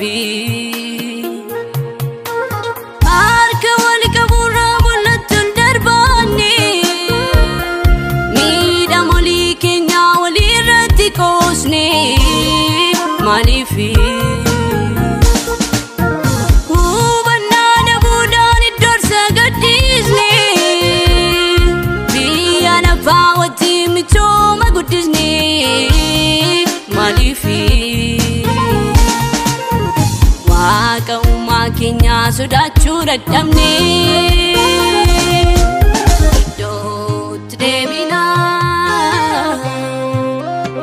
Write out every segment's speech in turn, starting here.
Maaliifi harka wal qabuurraa mul'attuun darbaanne miidhama olii keenya walirratti qoosne maaliifi hubannaa dhabuudhaan iddoorsa gadhiisne biyya lafaa wajjin michooma guddisne maaliifi. Waaqa uumaa keenya sodaachuu dadhabne iddootti deebinaa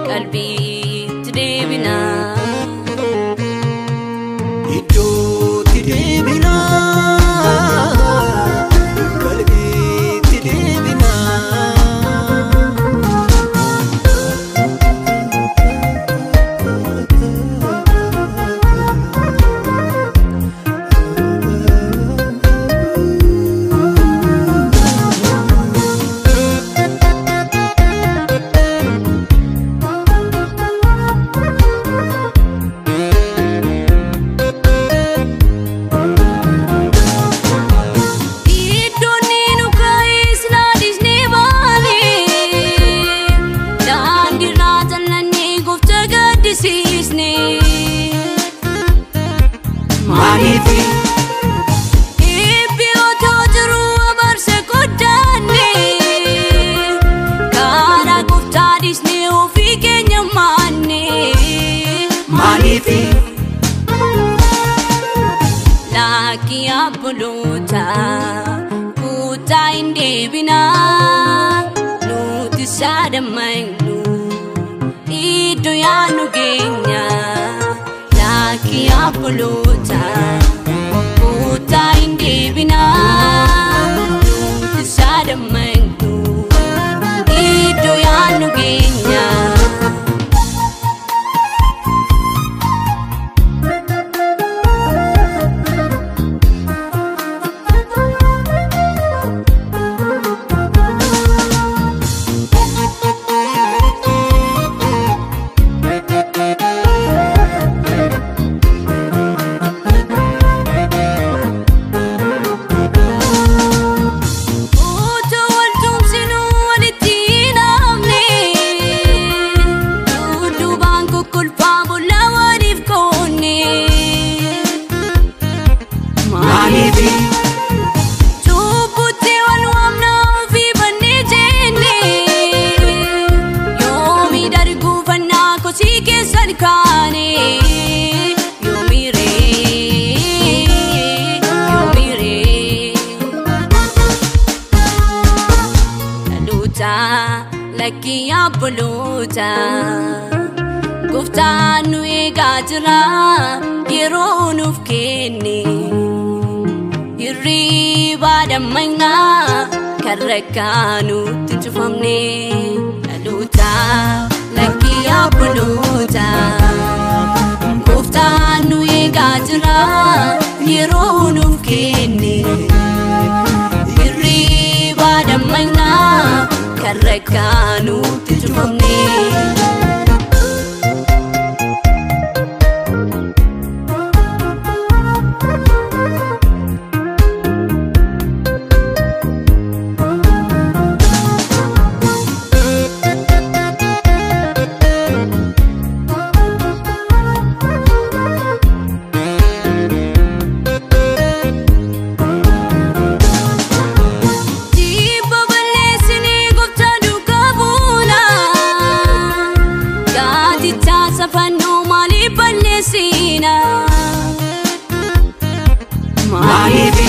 qalbiitti deebinaa. Iddootti deebinaa qalbiitti deebinaa. Iddoon nu kaa'es laadhisnee baane daandiirraa jal'annee gooftaa gaddisiisne. Maaliifi Eebbi otoo jiruu abaarsa qoddaanne karaa gooftaa dhiisnee ofii keenya maanne. Maaliifi Lakkii abboloota kutaa hin deebinaa nuti saadammaynu iddoo yaadnu geenya. Lakkii abboloota kutaa hin deebinaa nuti saadammaynu iddoo yaadnu geenya. Utuu wal tumsinuu walitti hidhamne dudduubaan kokkolfaa boolla waliif qoonne. Maaliifi Cubbutti wal waamna ofii bannee jenne yoomi darguufannaa kosii keessan kaane yoomi ree yoomi ree. Dhaloota lakkii abboloota gooftaan nu eegaa jira yeroo nuuf kenne hirriibaa dammaqnaa kan rakkaa nutti cufamne. Dhaloota lakkii abboloota gooftaan nu eegaa jira yeroo nuuf kenne. Hirriibaa dammaqnaa kan rakkaa nutti cufamne. Dhiibba balleessinee gooftaa duukaa buuna. Gaatichaa safannoo maaliif balleessina? Maaliifi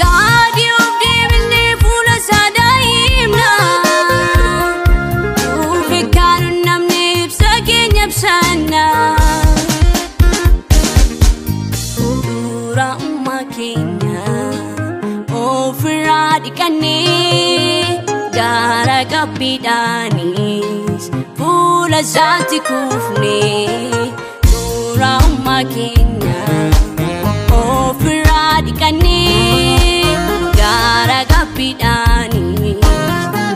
Gaadhi of deebisnee fuula isaa daa'imna. Dhufe kan namni ibsa keenya ibsanna. Dura uumaa keenya ofirraa dhiqannee gaara qabbiidhaanis fuula isaatti kuufnee. Dura uumaa keenya ofirraa dhiqannee gaara qabbiidhaanis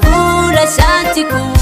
fuula isaatti kuufnee.